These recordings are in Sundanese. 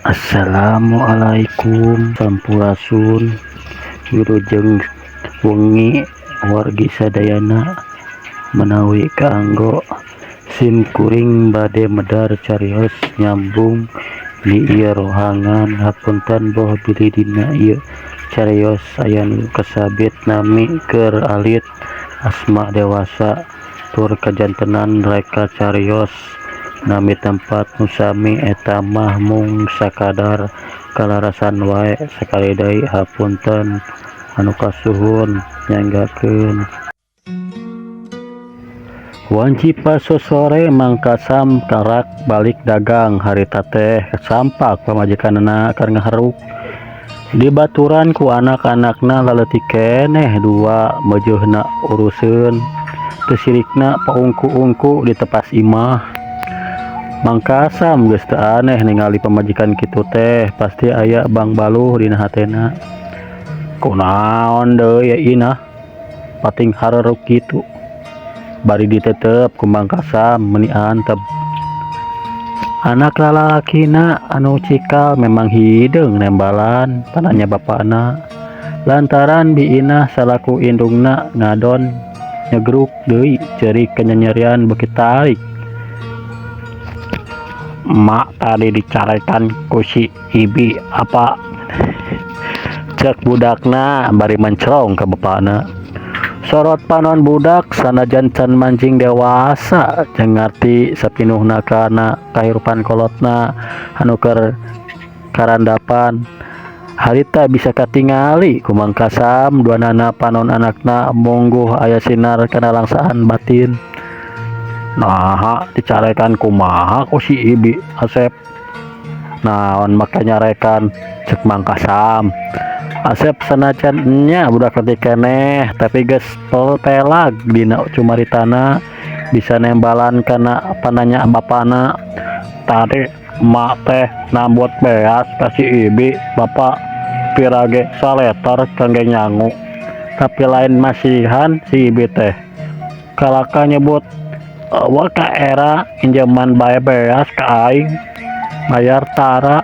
Assalamualaikum, sampurasun, wilujeng wengi wargi sadayana. Menawi kaanggo, sim kuring bade medar carios nyambung di ieu rohangan. Hapunten boh bilih dina ieu carios aya nu kasabit nami keur alit, asma dewasa, tur kajantenan reka carios nami tempat nu sami. Eta mah mung sakadar kalarasan wae. Sakali deui hapunten anu kasuhun, nyanggakeun. Wanci pas sosore Mang Kasam karak balik dagang harita teh kasampak pamajikanna keur ngaharuk, dibaturan ku anak-anakna laleutik keneh dua meujeuhna uruseun, teu sirikna paungku-ungku di tepas imah. Mang Kasam geus teu aneh ningali pamajikan kitu teh, pasti aya bangbaluh dina hatena. Kunaon deui Inah pating hareruk kitu, bari ditetep ku Mang Kasam meuni antep. Anak lalakina anu cikal memang hideung nembalan pananya bapana, lantaran Bi Inah salaku indungna ngadon nyegruk deui ceurik kanyanyerian beuki tarik. "Emak tadi dicarekan ku si Ibi, apa?" cek budakna bari mencrong ka bapana. Sorot panon budak sanajan can manjing dewasa jeung ngarti sapinuhna kana kahirupan kolotna anu keur karandapan harita bisa katingali ku Mang Kasam duanana panon anakna mungguh aya sinar kanalangsaan batin. "Naha dicarekan kumaha ku si Ibi, Asep? Naon make nyarekan?" cek Mang Kasam. Asep sanajan nya budak leutik keneh, tapi geus pelag dina cumaritana, bisa nembalan kana pananya bapana. "Tadi emak teh nambut beas ka si Ibi, Bapak, pira ge saleter kangge nyangu, tapi lain masihan si Ibi teh, kalaka nyebut euweuh kaera injeman bae beas ka aing, mayar tara,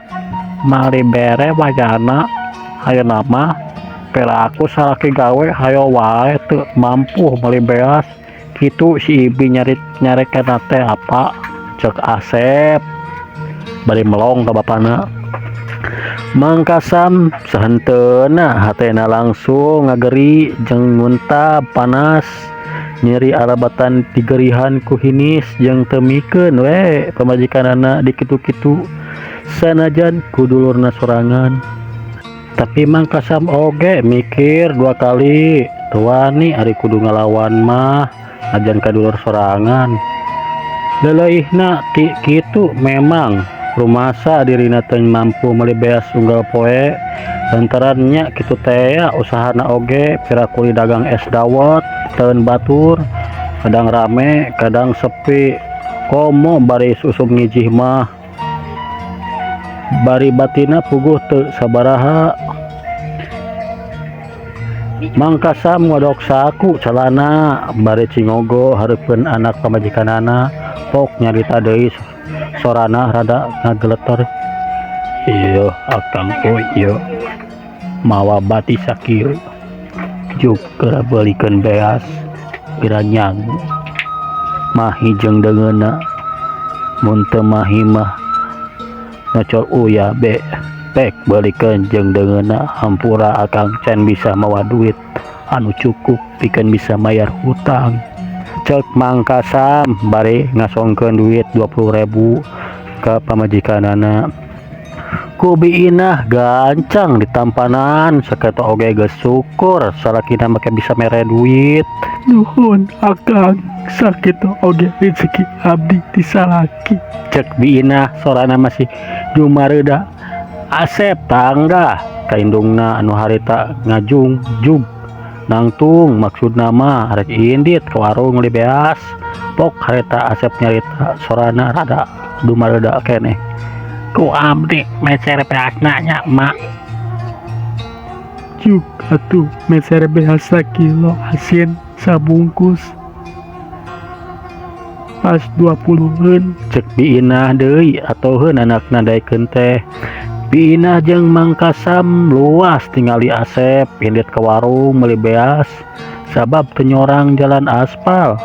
moal dibere wayahna. Ayeuna mah piraku salaki gawe hayo wae teu mampu meuli beas, kitu si Ibi nyarekenna teh, apa?" cek Asep bari melong ka bapana. Mang Kasam sahenteuna hatena langsung ngageri jeung nguntab panas, nyeri alabatan digerihan ku hinis jeung teu mikeun we pamajikanana dikitu-kitu sanajan ku dulurna sorangan. Tapi Mang Kasam oge mikir dua kali, teu wani ari kudu ngalawan mah najan ka dulur sorangan. Leuleihna ti kitu memang rumasa dirina teu mampu meuli beas unggal poe, lantaran nya kitu tea usahana oge pira kuli dagang es dawet teun batur, kadang rame kadang sepi, komo bari usum ngijih mah, bari batina puguh teu sabaraha. Mang Kasam ngodok saku calana bari cingogo hareupeun anak pamajikanana. Pok nyarita deui, sorana rada ngageleter, "Ieu akang ieu mawa bati sakieu juk geura beulikeun beas pira nyangu, mahi jeung deungeunna, mun teu mahi mah ngocor uyah be, pek beulikeun jeung deungeunna. Hampura akang can bisa mawa duit anu cukup pikeun bisa mayar hutang," cek Mang Kasam bari ngasongkeun duit 20.000 ka pamajikanana. Ku Bi Inah gancang ditampanan, sakitu oge geus syukur salakina make bisa mere duit. "Nuhun, Akang, sakitu oge rezeki abdi ti salaki," cek Bi Inah, sorana masih dumareuda. Asep tanggah ka indungna anu harita ngajungjug nangtung, maksudna mah rek indit ka warung meuli beas. Pok harita Asep nyarita, sorana rada dumareuda keneh, "Ku abdi meser beasna nya, Mak." "Cuk atuh meser beas sakilo, asin sabungkus pas 20-eun," cek Bi Inah deui atoheun anakna daekeun teh. Bi Inah jeung Mang Kasam luas tingali Asep indit ka warung meuli beas sabab teu nyorang jalan aspal.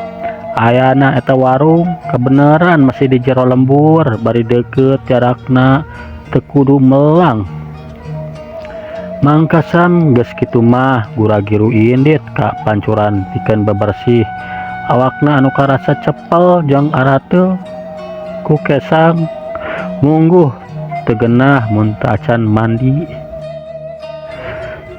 Ayana eta warung kabeneran masih di jero lembur bari deukeut jarakna teu kudu melang. Mang Kasam geus kitu mah gura-giru indit ka pancuran pikeun bebersih awakna anu karasa cepel jeung arateul ku kesang mungguh teu genah mun teu acan mandi.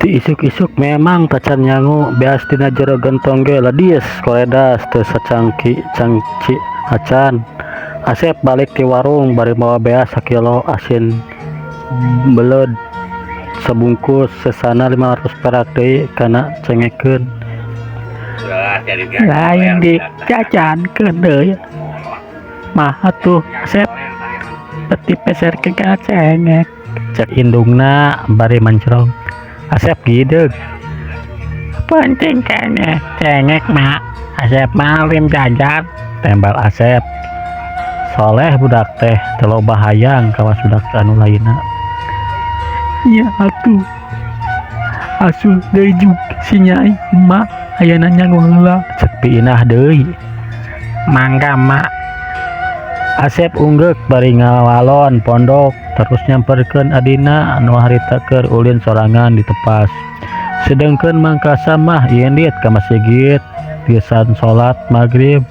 Ti isuk-isuk memang tacan nyangu beas tina jero gentong ge ledis koredas teu sacangki cangci acan. Asep balik ti warung bari mawa beas sakilo asin beleud sabungkus sesana 500 perak deui kana cengekeun. Lain dijajankeun deui mah atuh Asep beti peserkeun kana cengek. Cek indungna bari mencrong. Asep gideug. Penting keneh cengek mak Asep mah alim jajan. Tembal Asep. Soleh budak teh teu loba hayang kawas budak anu lainna. Nya atuh asuh deui jug si Nyai mak ayana nyangu heula. Cek Bi Inah deui. Mangga mak. Asep unggeuk bari ngawalon pondok terus nyamperkeun adina anu harita keur ulin sorangan ditepas. Sedengkeun Mang Kasam mah indit ka masigit pisan salat magrib.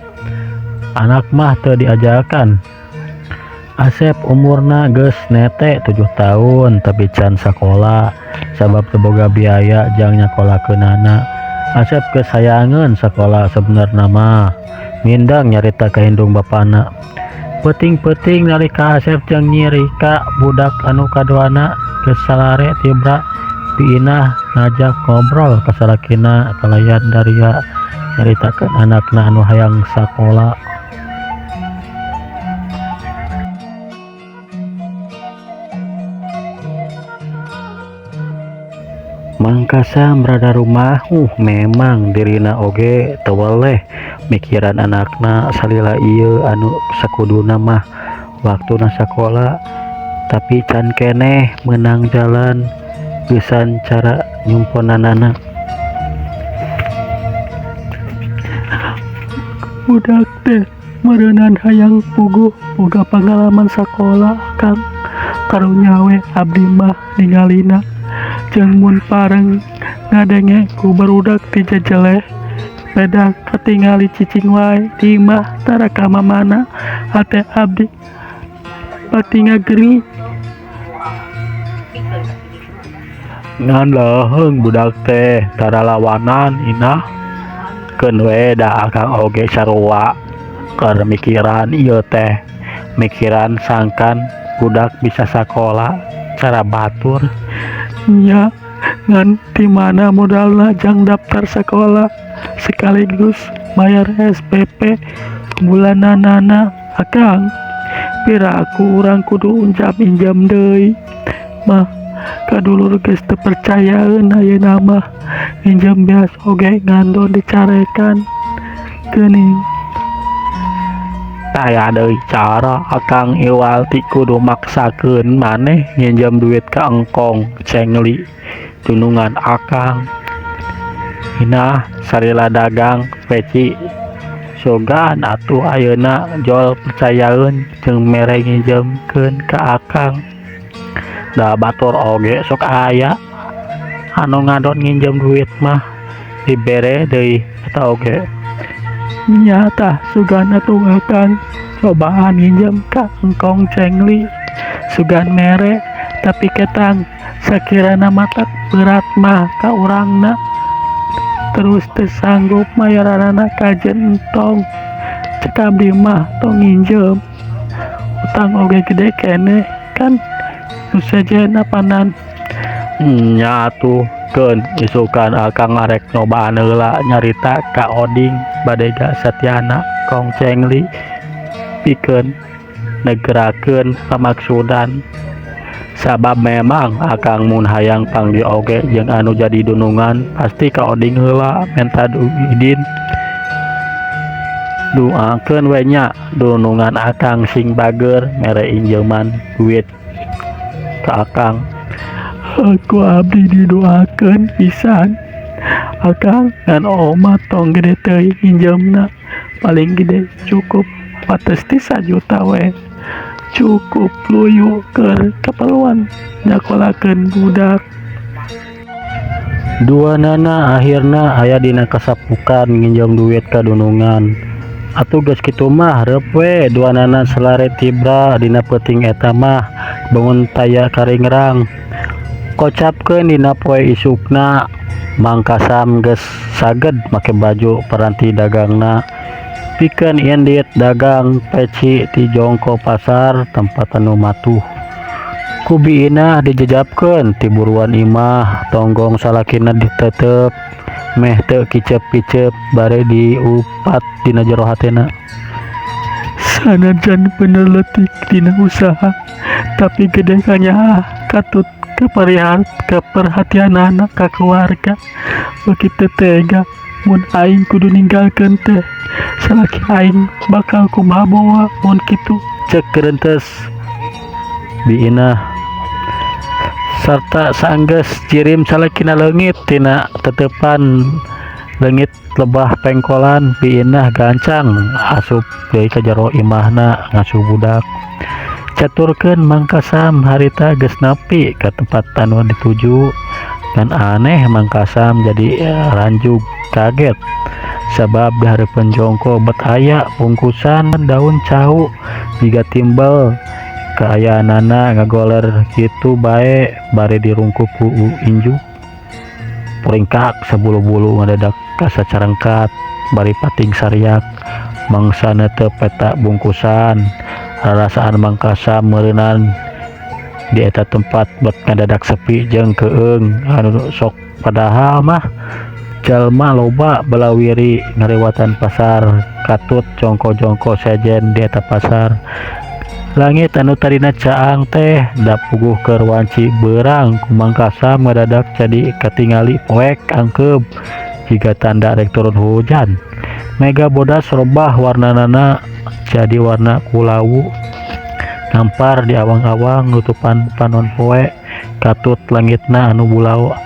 Anak mah teu diajakan. Asep umurna geus nete 7 tahun tapi can sakola sabab teu boga biaya jang nyakolakeunana. Asep geus hayangeun sakola sabenerna mah. Mindeng nyarita ka indung bapana. Peuting-peuting nalika Asep jeung Nyi Rika budak anu kaduana geus salare tibra Bi Inah ngajak ngobrol ka salakina kalayan daria nyaritakeun anakna anu hayang sakola. Mang Kasam rada rumahuh memang dirina oge teu weleh mikiran anakna salila ieu anu sakuduna mah waktuna sakola tapi can keneh meunang jalan geusan cara nyumponanana. Budak teh meureunan hayang puguh boga pangalaman sakola Kang. Karunya we abdi mah ningalina jeung mun pareng ngadenge ku barudak ti jejeleh beda katingali cicing wae di imah tara ka mamana hate abdi bati ngageri. Ngan leuheung budak teh tara lawanan Inah keun we da akang oge sarua keur mikiran ieu teh mikiran sangkan budak bisa sakola cara batur. Nya ngan di mana modalna jang daftar sekolah sekaligus bayar SPP bulananana akang. Pira aku urang kudu injam-injam deui mah kadulur geus teu percayaeun ayeuna mah injem beas oge ngandon dicarekan geuning. Taya deui cara akang iwal ti kudu maksakeun maneh nginjem duit ka engkong cengli dunungan akang. Inah sarila dagang peci sugan atuh ayeuna jol percayaeun jeung mere nginjemkeun ka akang. Da batur oge sok aya anu ngadon nginjem duit mah dibere deui eta oge. Nya tah sugan atuh akang cobaan nginjem ka engkong cengli sugan mere tapi ketang sakirana matak berat mah ka urangna terus teu sanggup mayaranana kajen entong. Cek abdi mah tong nginjem utang oge gede keneh kan nu sejen apanan. Nya atuh keun isukan akang arek nyobaan heula nyarita ka Oding badega Satyana kong cengli pikeun negerakeun pamaksudan. Sabab memang akang mun hayang panggih oge jeung anu jadi dunungan pasti ka Oding heula menta idin. Duakeun we nya dunungan akang sing bager mere injeuman duit. Ka akang. Ku abdi didoakeun pisan, Akang. Ngan omat tong gede teuing nginjemna, paling gede cukup wates ti 1 juta we, cukup luyu keur kaperluan nyakolakeun budak. Duanana ahirna aya dina kasapukan nginjem duit ka dunungan. Atuh geus kitu mah reup we duanana salari tibra dina peuting eta mah bangun taya karingrang. Kocapkeun dina poe isukna, Mang Kasam geus saged make baju paranti dagangna pikeun indit dagang peci di jongko pasar tempat anu matuh. Ku Bi Inah dijejapkeun ti buruan imah, tonggong salakina diteuteup meh teu kicep-kicep bari diupat dina jero hatena. Sanajan bener leutik dina usaha, tapi gede kanyaah katut kaperhatianana ka keluarga. Beuki teu tega mun aing kudu ninggalkeun teh. Salaki aing bakal kumaha moal mun kitu? Cek gerentes Bi Inah. Sarta saenggeus jirim salakina leungit tina teteupan leungit lebah pengkolan, Bi Inah gancang asup deui ka jero imahna ngasuh budak. Caturkeun Mang Kasam harita geus nepi ka tempat anu dituju. Ngan aneh, Mang Kasam jadi ranjug kaget sabab di hareupeun jongko bet aya bungkusan daun cau jiga timbel. Kaayaanana ngagoler kitu bae bari dirungkup ku injuk. Puringkak sabulu-bulu ngadadak asa carengkat bari pating sariak mangsa neuteup eta bungkusan. Rarasaan Mang Kasam meureunan di eta tempat bet ngadadak sepi jeung keung anu sok, padahal mah jalma loba balawiri ngariwatan pasar katut jongko-jongko sejen di eta pasar. Langit anu tadina caang teh da puguh keur wanci beurang, ku Mang Kasam ngadadak jadi katingali poek angkeub jiga tanda rek turun hujan. Mega bodas robah warnanana jadi warna kulawu, ngampar di awang-awang nutupan panon poe katut langitna anu bulau.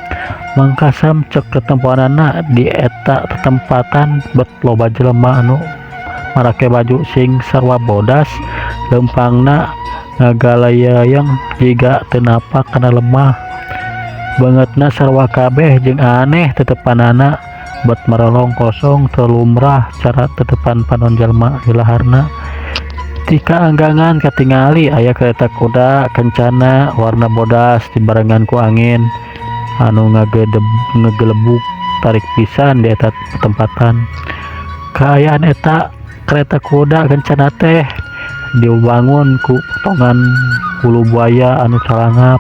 Mang Kasam cek katempoanana di eta tetempatan bet loba jelema anu marake baju sing sarua bodas, leumpangna ngagalayang jiga teu napak kana lemah. Beungeutna sarua kabeh jeung aneh tetepanana, bet marolong kosong teu lumrah cara tetepan panon jalma ilaharna. Ti kaanggangan katingali aya kareta kuda kencana warna bodas dibarengan ku angin anu ngagelebug tarik pisan di eta tempatan. Kaayaan eta kareta kuda kencana teh diwangun ku potongan bulu buaya anu calangap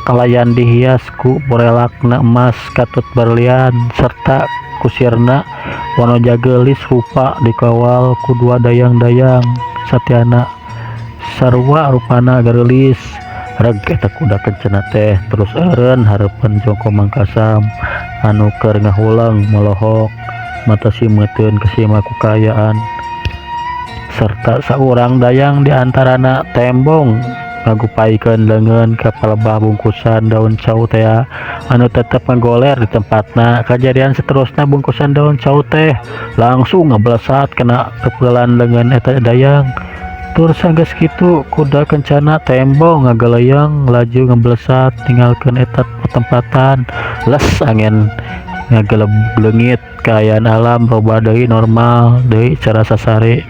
kalayan dihias ku borelakna emas katut berlian serta kusirna wanoja geulis rupa, dikawal ku dua dayang-dayang satyana sarua rupana gareulis. Reg eta kuda kencana teh terus eureun hareupeun jongko Mang Kasam anu keur ngahuleng molohok, mata simeuteun kasima ku kaayaan. Serta saurang dayang di antarana tembong ngagupaikeun leungeun ka palebah bungkusan daun cau tea anu tetep ngagoler di tempatna. Kajadian saterusna, bungkusan daun cau teh langsung ngablesat kana kepeulan leungeun eta dayang. Tur sanggeus kitu kuda kencana tembong ngagaleyeng laju ngablesat ninggalkeun eta patempatan. Les angin ngagelebug leungit, kaayaan alam robah deui normal deui cara sasare.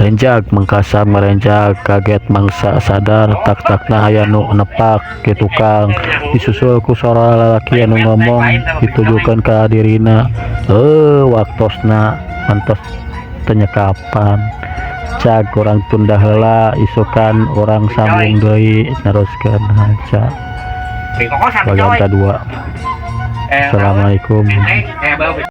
Renjag Mang Kasam ngarenjag kaget mangsa sadar tak-takna aya nu nepak di tukang, disusul ku sora lalaki anu ngomong ditujukeun ka dirina. Heuh, waktosna mantos teu nyekapan. Cag urang tunda heula, isukan urang sambung deui neruskeun haca bagian kadua. Assalamualaikum.